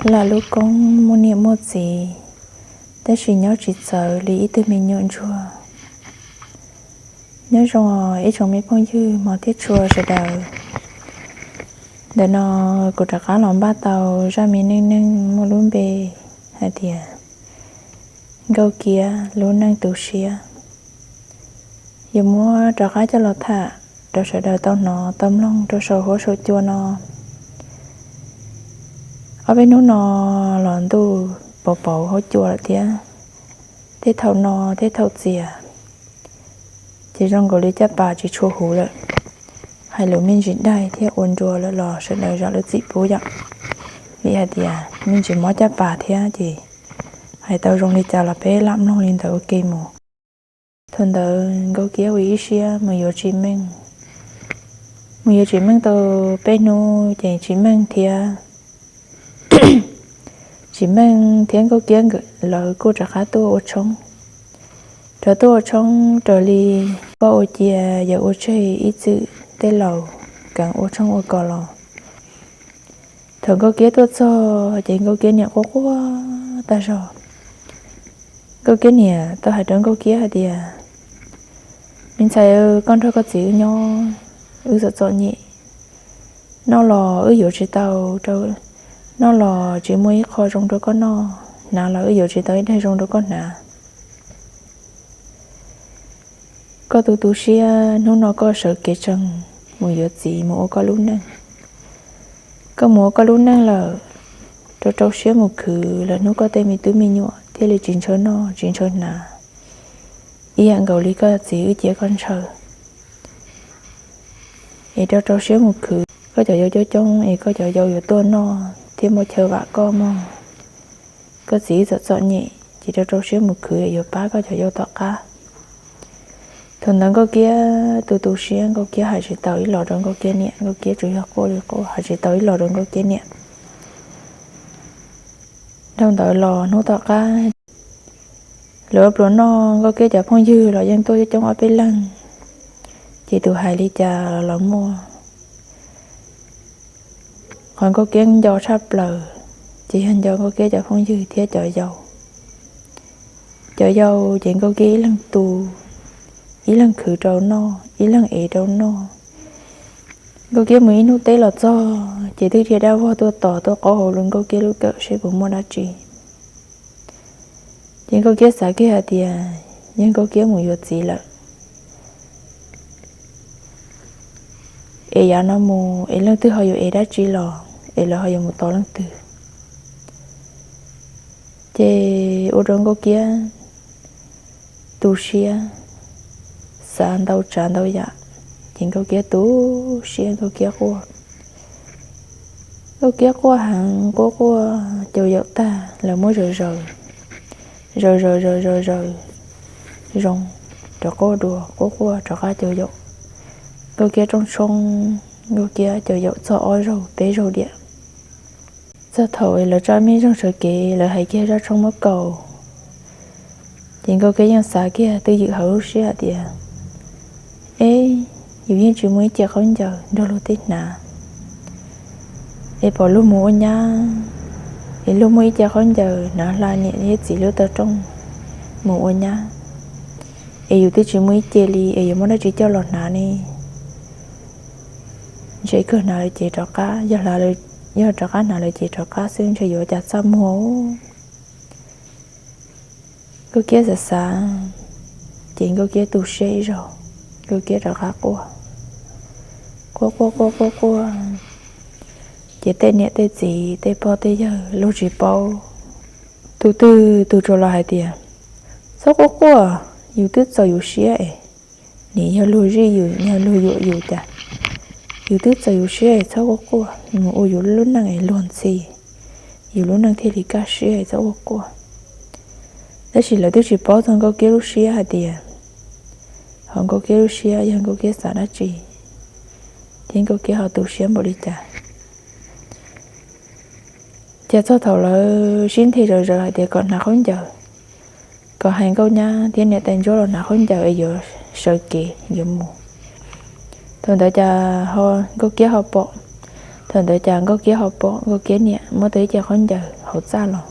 Lam lub koob muaj niam muaj txiv, tab sis nyob tsis txawv li ib tug me nyuam ntsuag. Nyob zoo ib tsoom me phooj ywg hmov thiab tshua sawv daws. Ntawm no kuv rov qab los npaj tau zaj me neej neeg muaj lub npe hais tias Nkauj Kiab lub neej tu siab. Yuav muab rov qab coj los tham rau sawv daws tau hnov tau mloog rau saum huab saum cua no. Ob peb hnub no los ntuj pauv pauv huab cua lawm thiab, tej thaum no tej thaum txias, ces zoo nkaus li caj pas tsis tshua huv lawm. Hais lus me ntsis daig thiab ua nrua lawm los sawv daws zam lub txim pub yom, vim hais tias me ntsis mob caj pas thiab ces hais tau zoo li cas los peb lam mloog li ntawd ua ke mus. Thaum ntawd Nkauj Kiab ua ib siab mus yuav txiv meej, mus yuav txiv meej tau peb hnub ces txiv meej thiab txiv meej thiab Nkauj Kiab nkawd lawv kuj rov qab tuaj ua tshoob. Rov tuaj ua tshoob raws li poj ua cia yawm ua tseg ib txwm tej laus keev ua tshoob ua kos los. Thaum Nkauj Kiab tuaj txog ces Nkauj Kiab niam quaj quaj tag zog. Nkauj Kiab niam tau hais rau Nkauj Kiab hais tias, Me ntxhais, koj nrog koj txiv wb nyob, wb txom txom nyem, noj los wb yuav tsis tau, noj los tsis muaj ib qho zoo rau koj noj, hnav los wb yuav tsis tau ib daig zoo rau koj hnav. Koj tu tu siab, hnub no koj sawv kev tsees mus yuav txiv mus ua koj lub neej. Koj mus ua koj lub neej lawm, rau rau siab mus khwv, lwm hnub koj tej me tub me nyuam thiaj li tsis ntshaw noj tsis ntshaw hnav, ib yam nkaus li koj txiv wb cia koj ntshaw. Es rau rau siab mus khwv, koj cov yau coob coob es koj cov yau yuav tuaj noj thiab muaj chaw vam koj mog. Koj txiv wb txom txom nyem ces rau rau siab mus khwv es yuav pab koj cov yau tom qab. Thaum ntawd Nkauj Kiab tu tu siab, Nkauj Kiab hais tsis tau ib los rau Nkauj Kiab niam, Nkauj Kiab tsuas yog quaj li quaj hais tsis tau ib los rau Nkauj Kiab niam. Dhau ntawd los hnub tom qab, lawv ua pluas noj, Nkauj Kiab cov phooj ywg los yeej tuaj coob ob peb leeg, ces tus hais li cas los muaj. Qhov Nkauj Kiab nco tshaj plaws ces yog nco Nkauj Kiab cov phooj ywg thiab cov yau. Cov yau ces Nkauj Kiab ib leeg tu, ib leeg khwv rau noj, ib leeg ev rau noj. Nkauj Kiab mus ib hnub teb los txog ces twb dhia dab vog tuaj tos tuaj qaub hauv lub Nkauj Kiab lub kawm seb puas muaj dab tsi. Ces Nkauj Kiab xav kiag hais tias yog Nkauj Kiab mus yuav txiv lawm, es yav no mus es leej twg ho yuav ev dab tsi los es lawv ho yuav mus tos leej twg. Ces ua rau Nkauj Kiab tu siab, xav ntau tsav ntau yam, ces Nkauj Kiab tu siab, Nkauj Kiab quaj. Nkauj Kiab quaj heev, quaj quaj caum yaum tag lawv muab zaws zaws, zaws zaws zaws zaws zaws zoo, rov quaj dua, quaj quaj rov qab caum yaum. Nkauj Kiab rooj tshoob, Nkauj Kiab caum yaum txog ob zaug peb zaug diam. Txog thaum lawv tso me zog sawv kev, lawv hais kiag zaj tshoob muab kaus, ces Nkauj Kiab yeej xav kiag twj ywm hauv lub siab hais tias, eb, yus yeej tsis muaj ib ce khaub ncaws nrog luag tej hnav, es pom luag mus ua nyab, es luag muaj ib ce khaub ncaws hnav hla niam thiab txiv lub taw rooj mus ua nyab, es yus twb tsis muaj ib ce li es yuav muab dab tsi coj los hnav ne? Ntshe kawg hnav lawv ces rov qab, yog rov qab hnav lawv ces rov qab xwb, ntshe yuav cas txaj muag. Nkauj Kiab xav xav, ces Nkauj Kiab tu siab ib zaug, Nkauj Kiab rov qab quaj, quaj quaj quaj quaj quaj, ces tej niam tej txiv tej pog tej yawg luag tsis paub, tus twg tus tsuas los hais tias, txhob quaj quaj, yus twb txaus yus siab es, nim yog luag zij yus, yog luag yuam yus cas, yus twb txaus yus siab es txhob quaj quaj, mus ua yus lub neej es luag ntxhi, yus lub neej thiaj li kaj siab es txhob quaj quaj. Tab sis lawv twb tsis paub txog Nkauj Kiab lub siab hais tias, ho Nkauj Kiab lub siab yog Nkauj Kiab xav dab tsi, thiab Nkauj Kiab ho tu siab npaum li cas. Ces txog thaum lawv sib nthe zom zaws hais tias kom hnav khaub ncaws, kom hais nkauj nyab thiab niam tais ntsuab los hnav khaub ncaws es yuav sawv kev yuav mus. Thaum ntawd cas ho Nkauj Kiab ho pom Thaum ntawd cas Nkauj Kiab ho pom Nkauj Kiab niam muab tau ib ce khaub ncaws hauv txaj los.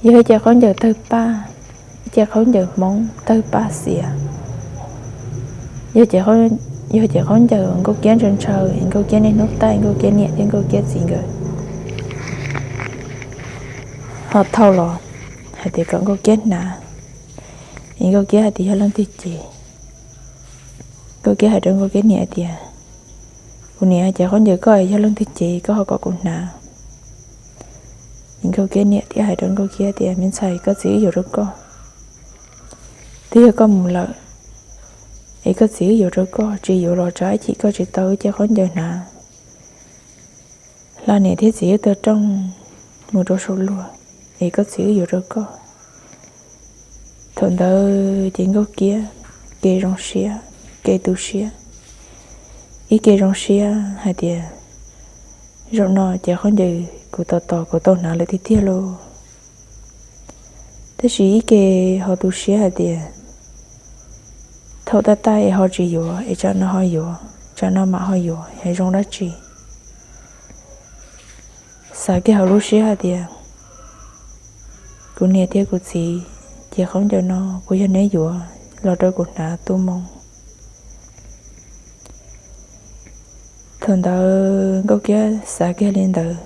Yog ib ce khaub ncaws tawg paj, ib ce khaub ncaws Hmoob tawg paj xiav. Yog ces khaub ncaws Nkauj Kiab ntshaw ntshaw, Nkauj Kiab niaj hnub taij Nkauj Kiab niam thiab Nkauj Kiab txiv nkawd ho thau los hais tias kom Nkauj Kiab hnav. Es Nkauj Kiab hais tias yog leej twg ces, Nkauj Kiab hais rau Nkauj Kiab niam hais tias, kuv niam, ces khaub ncaws koj yog leej twg ces koj ho kom kuv hnav? Es Nkauj Kiab niam thiaj hais rau Nkauj Kiab tias, me ntxhais, koj txiv wb yuav rau koj, twb yog koj mus lawm, es koj txiv wb yuav rau koj, tsis yuav los tsam ib chim koj tsis tau wb cov khaub ncaws hnav, hla niam thiab txiv wb tug rooj mus rau saum luag, es koj txiv wb yuav rau koj. Thaum ntawd ces Nkauj Kiab ke zoo siab, ke tu siab, ib ke zoo siab hais tias, zaum no ces khaub ncaws kuv tos tos kuv tau hnav lawm tiag tiag lauj. Tab sis ib ke ho tu siab hais tias, thaum taij taij es ho tsis yuav, es tsam no ho yuav, tsam no mam ho yuav, yog zoo dab tsi? Xav kiag hauv lub siab hais tias, kuv niam thiab kuv txiv, ces khaub ncaws no puas yog neb yuav los rau kuv hnav tu moo? Thaum ntawd Nkauj Kiab xav kiag li ntawd,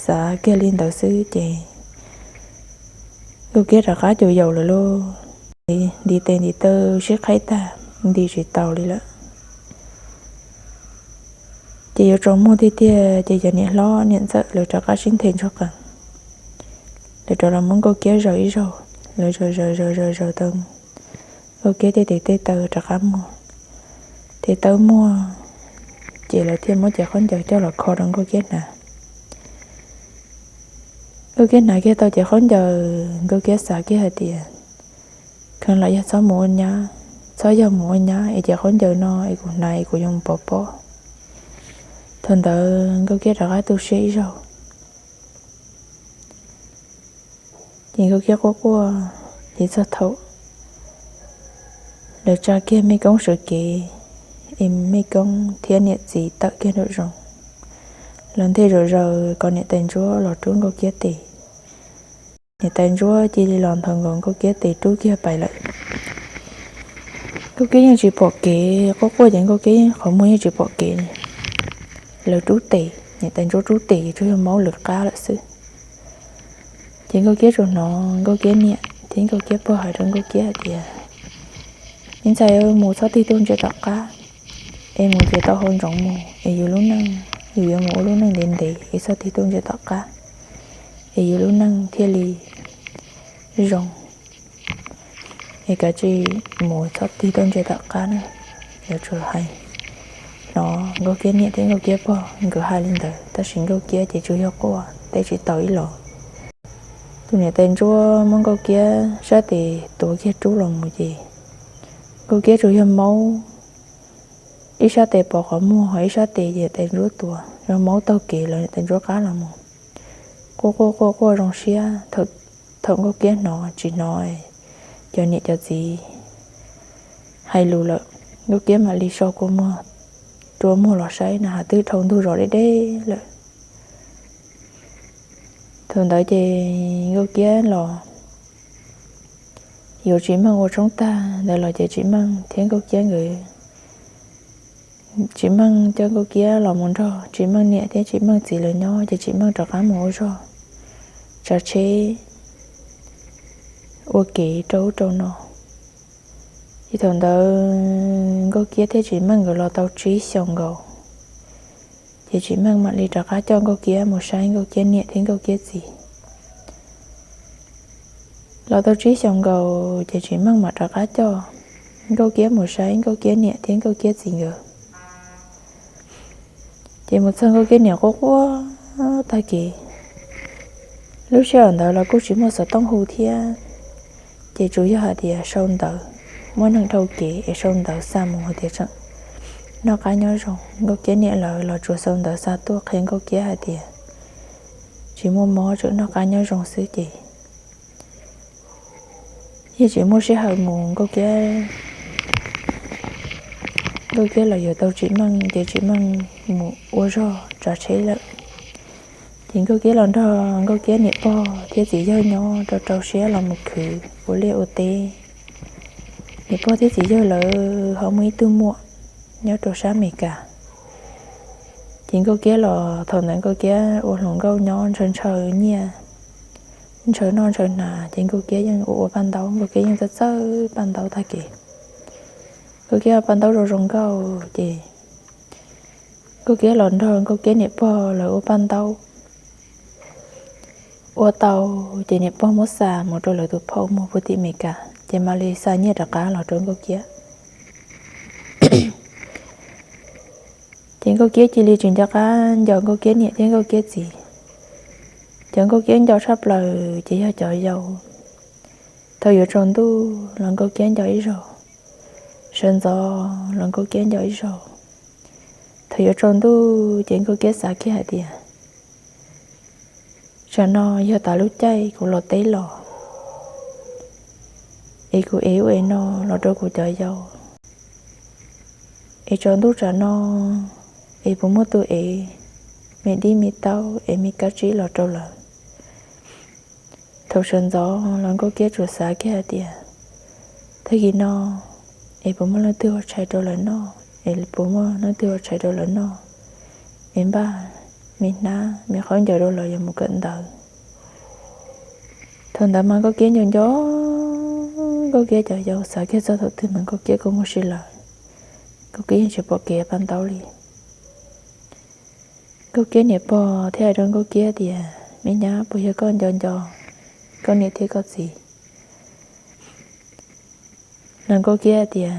xav kiag li ntawd xwb ces Nkauj Kiab rov qab caum yaus lawm lauj. Nti tes nti taw sib qhaib tag, nti tsis tau li lawm. Ces yuav tsaus muag tiag tiag ces cov niam hlob niam ntxawm lawv rov qab sib nthe ntsuag qees, lawv rov los muab Nkauj Kiab zaws ib zaug, lawv zaws zaws zaws zaws zaws tau Nkauj Kiab tej tes tej taw rov qab muag. Tes taw muag, ces lawv thiaj muab cov khaub ncaws coj los kho rau Nkauj Kiab hnav. Nkauj Kiab hnav kiag tau cov khaub ncaws, Nkauj Kiab xav kiag hais tias, kheev los yog txhob mus ua nyab, txhob yog mus ua nyab es cov khaub ncaws no es kuv hnav es kuv yuav mus pov pob. Thaum ntawd Nkauj Kiab rov qab tu siab ib zaug. Ces Nkauj Kiab quaj quaj, ces txog thaum lawv tsa kiag mej koob sawv kev, es mej koob thiab niam txiv tawm kiag nraum zoov, los nthe zom zaws kom niam tais ntsuab los rub Nkauj Kiab tes. Niam tais ntsuab cia li los nthos nkaus Nkauj Kiab tes rub kiag pais lawm. Nkauj Kiab yeej tsis pom kev, quaj quaj ces Nkauj Kiab yeej qhov muag yeej tsis pom kev. Lawv rub tes, niam tais ntsuab rub tes tsuas yog maub lwm qab lawm xwb. Ces Nkauj Kiab tsuas hnov Nkauj Kiab niam thiab Nkauj Kiab pog hais rau Nkauj Kiab hais tias, me ntxhais, mus txhob tig tuaj ntsia tom qab, es mus ces tau hau ntsoov mus, es yus lub neej, yus yuav mus ua lub neej ntev ntev, es txhob tig tuaj ntsia tom qab, es yus lub neej thiaj li zoo. Es kav tsij mus txhob tig tuaj ntsia tom qab na. Lawv tsuas hais, hnov Nkauj Kiab niam thiab Nkauj Kiab pog nkawd hais li ntawd, tab sis Nkauj Kiab ces tsuas yog quaj teb tsis tau ib los. Tus niam tais ntsuab muab Nkauj Kiab sab tes tuav kiag rub los mus ces Nkauj Kiab tsuas yog maub, ib sab tes pov qhov muag, ho ib sab tes ces niam tais ntsuab tuav, yog maub taug kev los niam tais ntsuab qab los mus. Quaj quaj quaj quaj zoo siab, thaum Nkauj Kiab hnov tsis hnov cov niam cov txiv hais lus lawm, Nkauj Kiab mam li so kua muag, rua muag los saib na has twb dhau ntug zos deb deb lawm. Thaum ntawd ces Nkauj Kiab los yuav Tsim Meej ua tshoob tag ntawd los ces Tsim Meej thiab Nkauj Kiab nkawd, Tsim Meej coj Nkauj Kiab los mus nrog Tsim Meej niam thiab Tsim Meej txiv lawv nyob ces Tsim Meej rov qab mus ua zog, tsav tsheb, ua kev rau ub rau no. Ces thaum ntawd Nkauj Kiab thiab Tsim Meej nkawd los tau tsib xyoos nkaus, ces Tsim Meej mam li rov qab coj Nkauj Kiab mus saib Nkauj Kiab niam thiab Nkauj Kiab txiv. Los tau tsib xyoos nkaus ces Tsim Meej mam rov qab coj Nkauj Kiab mus saib Nkauj Kiab niam thiab Nkauj Kiab txiv nkawd. Ces mus txog Nkauj Kiab niam quaj quaj tag kev. Lub sij hawm ntawd los kuj tsis muaj xov tooj hu thiab, ces tsuas yog hais tias sau ntawv, muaj neeg dhau kev es sau ntawv xa mus hais tias tseem noj qab nyob zoo. Nkauj Kiab niam lawv los tsuas sau ntawv xa tuaj qhia Nkauj Kiab hais tias tsis muaj mob, tseem noj qab nyob zoo xwb ces yeej tsis muaj sij hawm mus. Nkauj Kiab Nkauj Kiab los yuav tau Tsim Meej ces Tsim Meej mus ua zog tsav tsheb lawm. Ces Nkauj Kiab los nrog Nkauj Kiab niam pog thiab txiv yawg nyob rau rau siab los mus khwv ua liaj ua teb. Niam pog thiab txiv yawg lawv ho muaj ib tug muam nyob rau sab Amelikas. Ces Nkauj Kiab los thaum ntawd Nkauj Kiab ua hluas nkauj nyob ntshaw ntshaw nyiaj, ntshaw noj ntshaw hnav, ces Nkauj Kiab yeej ua ua paj ntaub, Nkauj Kiab yeej txawj txawj paj ntaub tag kev. Nkauj Kiab ua paj ntaub zoo zoo nkauj ces Nkauj Kiab los nrog Nkauj Kiab niam pog lawv ua paj ntaub. Ua tau ces niam pog muab xa mus rau lawv tus phauj muag puag tim Amelikas, ces mam li xa nyiaj rov qab los rau Nkauj Kiab. Ces Nkauj Kiab cia li tsis nco qab nco Nkauj Kiab niam thiab Nkauj Kiab txiv. Cov Nkauj Kiab nco tshaj plaws ces yog cov yau. Thaum yuav tsaus ntuj los Nkauj Kiab nco ib zaug, sawv ntxov los Nkauj Kiab nco ib zaug. Thaum yuav tsaus ntuj ces Nkauj Kiab xav kiag hais tias, tsam no yog tas lub caij kuv los teb los, es kuv ev ub ev no los rau kuv cov yau, es tsaus ntuj tsam no es puas muaj tus ev me dib me taub es me kab tsib los rau lawv. Thaum sawv ntxov los Nkauj Kiab tsuas xav kiag hais tias, tag kis no es puas muaj leej twg ua tshais rau lawv noj, es puas muaj leej twg ua tshais rau lawv noj, es npaj me hnab me khaub ncaws rau lawv yuav mus kawm ntawv. Thaum ntawd mas Nkauj Kiab nco nco Nkauj Kiab cov yau, xav kiag txog thaum twg mas Nkauj Kiab kuj muaj si lawm. Nkauj Kiab yeej tsis pom kev paj ntaub li. Nkauj Kiab niam pog thiaj hais rau Nkauj Kiab tias, me nyab, puas yog koj nco nco koj niam thiab koj txiv? Los Nkauj Kiab tias,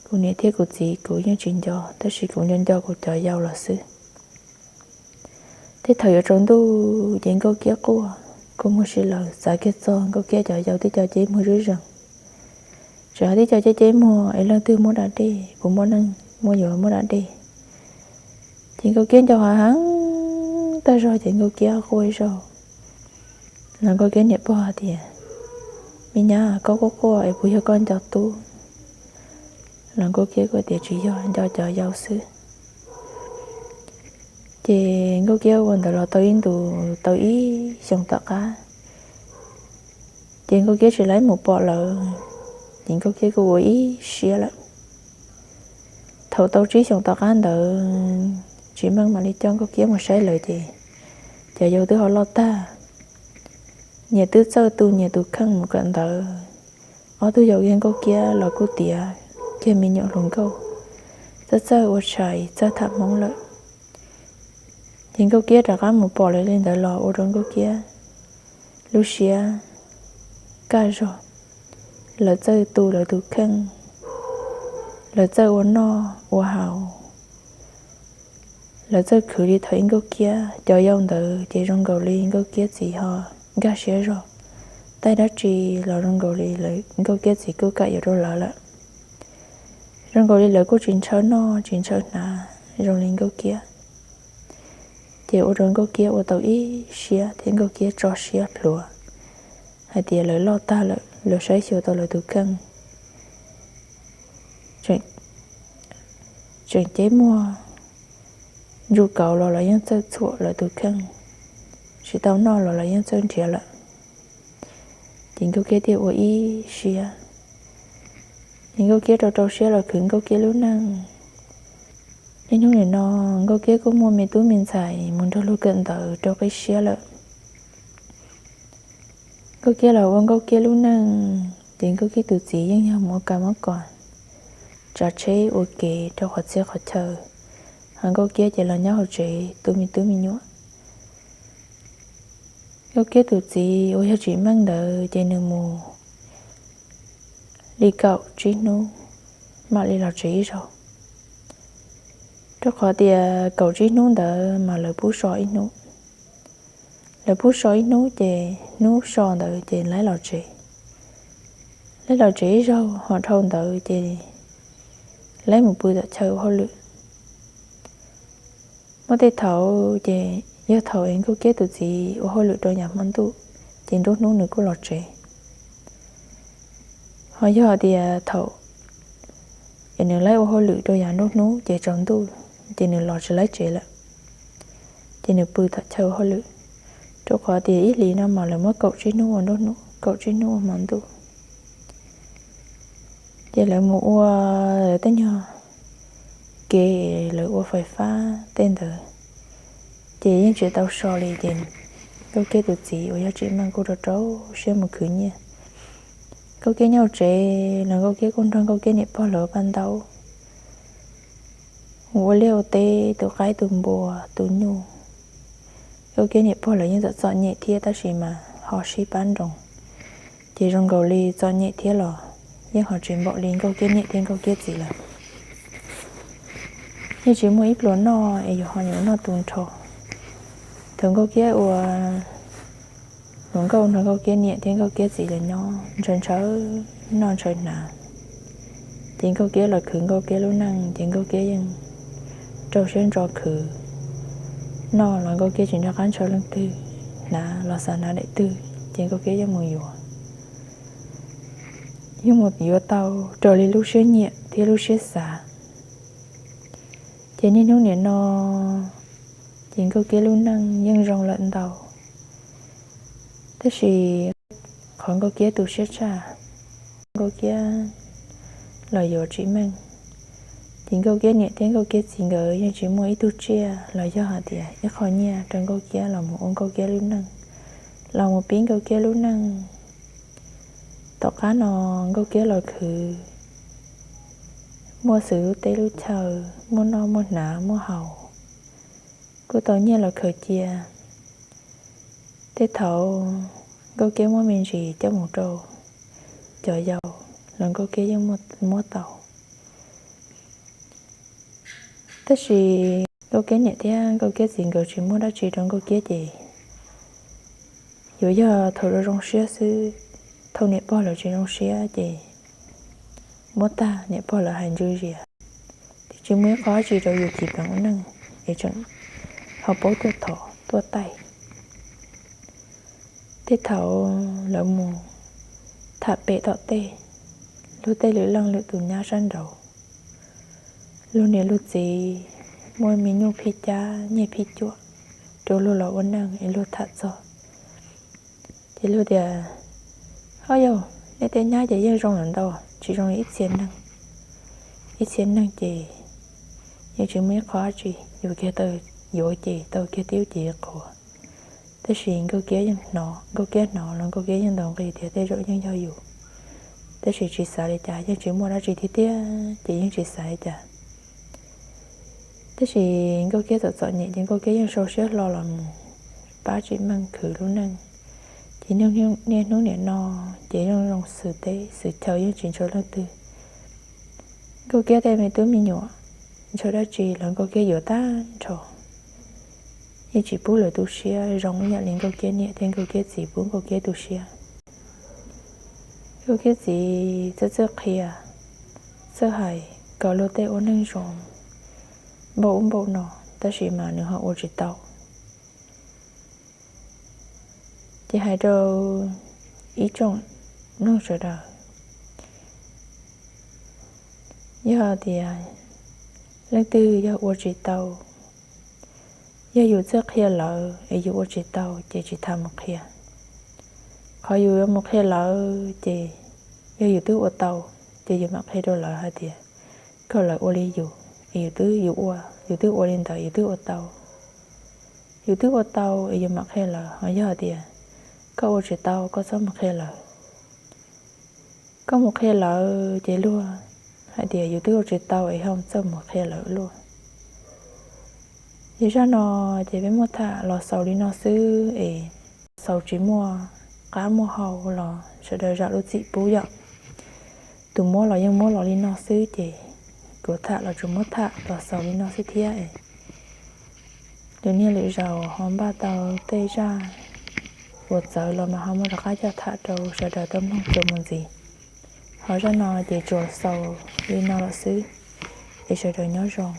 kuv niam thiab kuv txiv kuv yeej tsis nco, tab sis kuv nco nco kuv cov yau los xwb. Tej thaum yuav tsaus ntuj ces Nkauj Kiab quaj, kuj muaj si lawm, xav kiag txog Nkauj Kiab cov yau twb co ceb muag zuj zees. Tseem yog twb co ceb ceb muag es leej twg muab da dej, puas muaj neeg muab yuav muab da dej. Ces Nkauj Kiab nco heev heev tag zog ces Nkauj Kiab quaj ib zaug. Los Nkauj Kiab niam pog tias, me nyab, koj quaj quaj es puas yog koj nco tub? Los Nkauj Kiab kuj tias, tsis yog, nco cov yau xwb. Ces Nkauj Kiab ua ntawd los tau ib ntus tau ib xyoos tom qab, ces Nkauj Kiab tsis laib mus pom lawv, ces Nkauj Kiab kuj ua ib siab lawm. Thaum tau tsib xyoos tom qab ntawd, Tsim Meej mam li coj Nkauj Kiab mus saib lawv ces cov yau twb ho loj tag, nyias twb txawj tu nyias tus kheej mus kawm ntawv. Ob tug yau yog Nkauj Kiab los kuj tiav kiag me nyuam hluas nkauj, txawj txawj ua tshais txawj tham Hmoob lawm. Ces Nkauj Kiab rov qab mus pom lawv li ntawd los ua rau Nkauj Kiab lub siab kaj zog. Lawv txawj tu lawv tus kheej, lawv txawj ua noj ua haus, lawv txawj khwv li thaum ub Nkauj Kiab. Cov yau ntawd ces zoo nkaus li Nkauj Kiab txiv ho nkag siab zog, taij dab tsi los zoo nkaus li Nkauj Kiab txiv kuj kam yuav rau lawv lawm. Zoo nkaus li lawv kuj tsis ntshaw noj tsis ntshaw hnav zoo li Nkauj Kiab. Ces ua rau Nkauj Kiab ua tau ib siab thiab Nkauj Kiab tso siab plhuav hais tias lawv loj tag lawm, lawv saib xyuas tau lawv tus kheej, tseem ceb muag ntsuj kauv los lawv yeej txawj txhuam lawv tus kheej, tsis tau noj los lawv yeej txawj nrhiav lawm. Ces Nkauj Kiab thiaj ua ib siab, ces Nkauj Kiab rau rau siab los khwv Nkauj Kiab lub neej. Niaj hnub nim no Nkauj Kiab kuj muaj me tub me ntxhais mus nrog luag kawm ntawv rau qib siab lawm. Nkauj Kiab los ua Nkauj Kiab lub neej, ces Nkauj Kiab tus txiv yeej yog mus ua kas mob kos, tsav tsheb ua ke rau qhov txhia qhov chaw, ho Nkauj Kiab ces los nyob hauv tsev tu me tub me nyuam. Nkauj Kiab tus txiv uas yog Tsim Meej ntawd ces nws mus li kaum tsib hnub mam li los tsev ib zaug, rau qhov tias kaum tsib hnub ntawd mas lawv pub so ib hnub. Lawv pub so ib hnub ces hnub so ntawd ces laib los tsev. Laib los tsev ib zaug ho dhau ntawd ces laib mus pw tom chaw ua hauj lwm. Muaj tej thaum ces yog thaum es Nkauj Kiab tus txiv ua hauj lwm rau yav hmo ntuj, ces nruab hnub nws kuj los tsev. Ho yog tias thaum Ces nws laib ua hauj lwm rau yav nruab hnub ces tsaus ntuj, ces nws los tsis laib tsev lawm. Ces nws pw thom chaw ua hauj lwm, rau qhov tias ib hlis no mas lawv muab kaum tsib hnub ua nruab hnub, kaum tsib hnub ua hmo ntuj. Ces lawv mus ua lawv tej nyuag kev, lawv ua fais fab tej ntawd, ces yeej tsis tau so li. Ces Nkauj Kiab tus txiv uas yog Tsim Meej kuj rau rau siab mus khwv nyiaj. Nkauj Kiab nyob tsev los Nkauj Kiab kuj nrog Nkauj Kiab niam pog lawv paj ntaub, mus ua liaj ua teb, tu qaib tu npua, tu nyuj. Nkauj Kiab niam pog lawv yeej txom txom nyem thiab tab sis mas ho sib pab nroos. Ces zoo nkaus li txom nyem thiab los yeej ho tsis npaum li Nkauj Kiab niam thiab Nkauj Kiab txiv lawm. Yeej tsis muaj ib pluas noj es yuav ho yuav noj tu nrho. Thaum Nkauj Kiab ua hluas nkauj nrog Nkauj Kiab niam thiab Nkauj Kiab txiv lawv nyob ntshaw ntshaw noj ntshaw hnav, ces Nkauj Kiab los khwv Nkauj Kiab lub neej ces Nkauj Kiab yeej rau siab ntso khwv. Noj los Nkauj Kiab tsis nco qab ntshaw leej twg, hnav los xav hnav daim twg ces Nkauj Kiab yeej mus yuav, yeej mus yuav tau raws li lub siab nyiam thiab lub siab xav. Ces niaj hnub nim no ces Nkauj Kiab lub neej yeej zoo lawm ntau, tab sis qhov Nkauj Kiab tu siab tshaj, Nkauj Kiab los yuav Tsim Meej, ces Nkauj Kiab niam thiab Nkauj Kiab txiv nkawd yeej tsis muaj ib tug tsiaj los yog hais tias ib qho nyiaj rau Nkauj Kiab los mus ua Nkauj Kiab lub neej, los mus pib Nkauj Kiab lub neej. Tom qab no Nkauj Kiab los khwv, muaj xws lub teb lub chaw, muaj noj muaj hnav muaj haus, kuj tau nyiaj los khaws cia. Tej thaum Nkauj Kiab muab me ntsis coj mus rau cov yau los Nkauj Kiab yeej muab tau. Tab sis Nkauj Kiab niam thiab Nkauj Kiab txiv nkawd tsis muab dab tsi rau Nkauj Kiab ces yuav yog thaum zoo zoo siab xwb. Thaum niam pog lawv tsis zoo siab ces muab tag, niam pog lawv hais ntswv zias, twb tsis muaj ib qho dab tsi rau yus cim pleev ua neej es tseem ho paub tuaj thov tuaj taij. Tej thaum lawv mus tham pem tom tej, luag tej lwm leej lwm tus nyab sab nraud, luag niam luag txiv muaj me nyuj phij cab nyiaj phij cuam rau luag los ua neej es luag tham txog ces luag tias, Ob yau, nej tej nyab ces yeej zoo lawm ntau, tsis zoo li ib txhia neeg. Ib txhia neeg ces yeej tsis muaj ib qho dab tsi, yuav kiag tau, yuav ces tau kiag tib lub cev qhuav. Tab sis Nkauj Kiab yeej hnov, Nkauj Kiab hnov los Nkauj Kiab yeej ntaus nqi tias tej zaum yeej yog yus, tab sis tsis xav li cas, yeej tsis muaj dab tsi thiab tiag ces yeej tsis xav li cas. Tab sis Nkauj Kiab txom txom nyem ces Nkauj Kiab yeej sau siab hlo los mus pab Tsim Meej khwv lub neej. Ces niaj hnub nim no ces yeej zoo xws teb xws chaw, yeej tsis ntshaw leej twg. Nkauj Kiab tej me tub me nyuam ntshaw dab tsi los Nkauj Kiab yuav tag nrho, yeej tsis pub lawv tu siab zoo ib yam li Nkauj Kiab niam thiab Nkauj Kiab txiv pub Nkauj Kiab tu siab. Nkauj Kiab txiv txawj txawj qhia, txawj hais kom luag tej ua neej zoo npaum ub npaum no, tab sis mas nws ho ua tsis tau. Ces hais rau ib tsoom mloog sawv daws, yog tias leej twg yog ua tsis tau, yog yus txawj qhia lawv es yus ua tsis tau ces tsis tas mus qhia. Qhov yus yuav mus qhia lawv ces yog yus twb ua tau, ces yus mam qhia rau lawv hais tias kom lawv ua li yus, es yus twb, yus ua, yus twb ua li ntawd, yus twb ua tau. Yus twb ua tau es yus mam qhia lawv, ho yog tias koj ua tsis tau koj txhob mus qhia lawv. Koj mus qhia lawv ces luag hais tias yus twb ua tsis tau es ho txawj mus qhia lawv luaj. Ces zaj no ces peb muab tham los xaus li no xwb es xaus tsis muaj qab muaj hau los sawv daws zam lub txim pub yom. Tus muab los yeej muab los li no xwb ces kuv tham los tsuas muab tham los xaus li no xwb thiab. Lwm niag lwm zaus ho npaj tau tej zaj uas txawv los mas ho muab rov qab coj tham rau sawv daws tau mloog txuas mus ntxiv. Ho zaj no ces tsuas xaus li no lawm xwb, es sawv daws nyob zoo.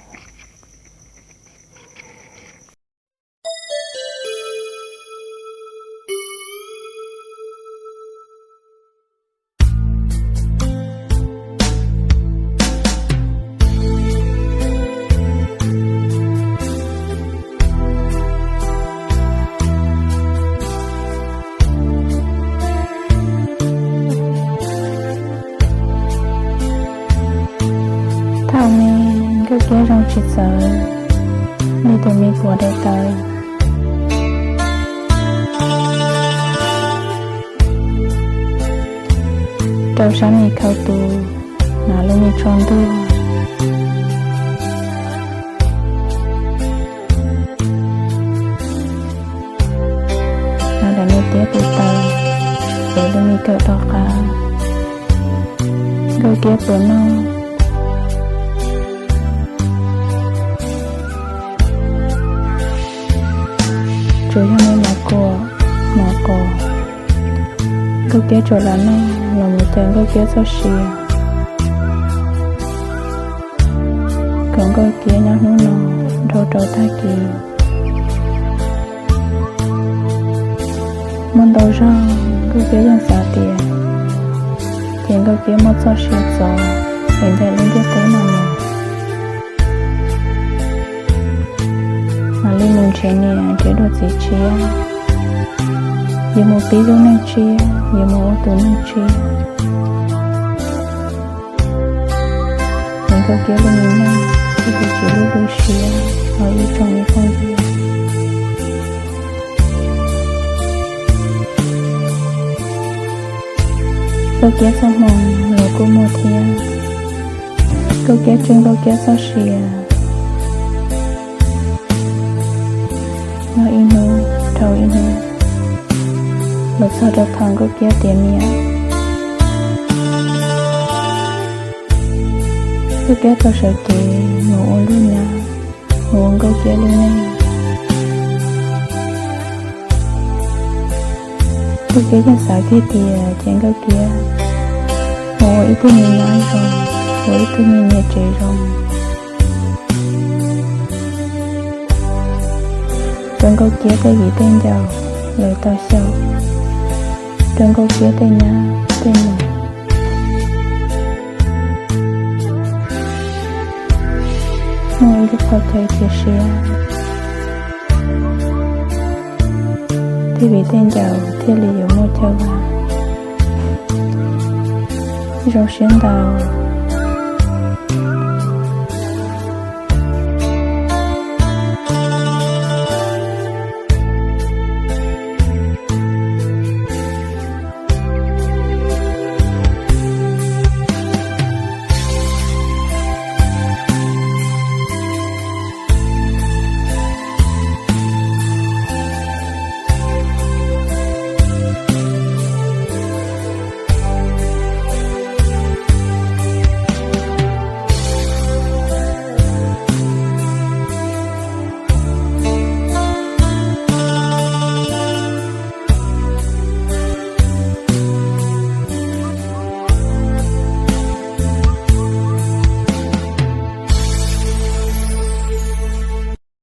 rau taw, rau sab me khau tus, hnav lub me tsho ntuag, hnav daim me tiab tus taw, ev lub me kawm rov qab. Nkauj Kiab puas noj? Tsuas yog me mov kuam, mov qos. Nkauj Kiab tsuas lam noj los mus caw Nkauj Kiab txoj sia, kom Nkauj Kiab nyob hnub no dhau rau tag kis. Muaj ntau zaug Nkauj Kiab yeej xav tias ces Nkauj Kiab muaj txoj sia txov es ncaim lub ntiaj teb no mus, mam li mus nrhiav niam nrhiav dua txiv tshiab, yuav mus pib lub neej tshiab, yuav mus ua tus neeg tshiab. Ces Nkauj Kiab lub me neej thiaj li tsis lub lub siab los ib tsoom me phooj ywg. Nkauj Kiab txoj hmoo los kuj muaj thiab. Nkauj Kiab tswj Nkauj Kiab txoj sia, nyob ib hnub dhau ib hnub, los txog rau thaum Nkauj Kiab tiav niam, Nkauj Kiab tau sawv kev mus ua lub nyab, mus ua Nkauj Kiab lub neej. Nkauj Kiab yeej xav kiag tias ces Nkauj Kiab mus ua ib tug me nyab zoo, ua ib tug me niam tsev zoo, rau Nkauj Kiab tej viv tej ncaus lawv tau xyaum, rau Nkauj Kiab tej nyab tej nus muaj ib lub qhov chaw cia siab, tej viv tej ncaus thiaj li yuav muaj chaw vaj. Zoo siab ntau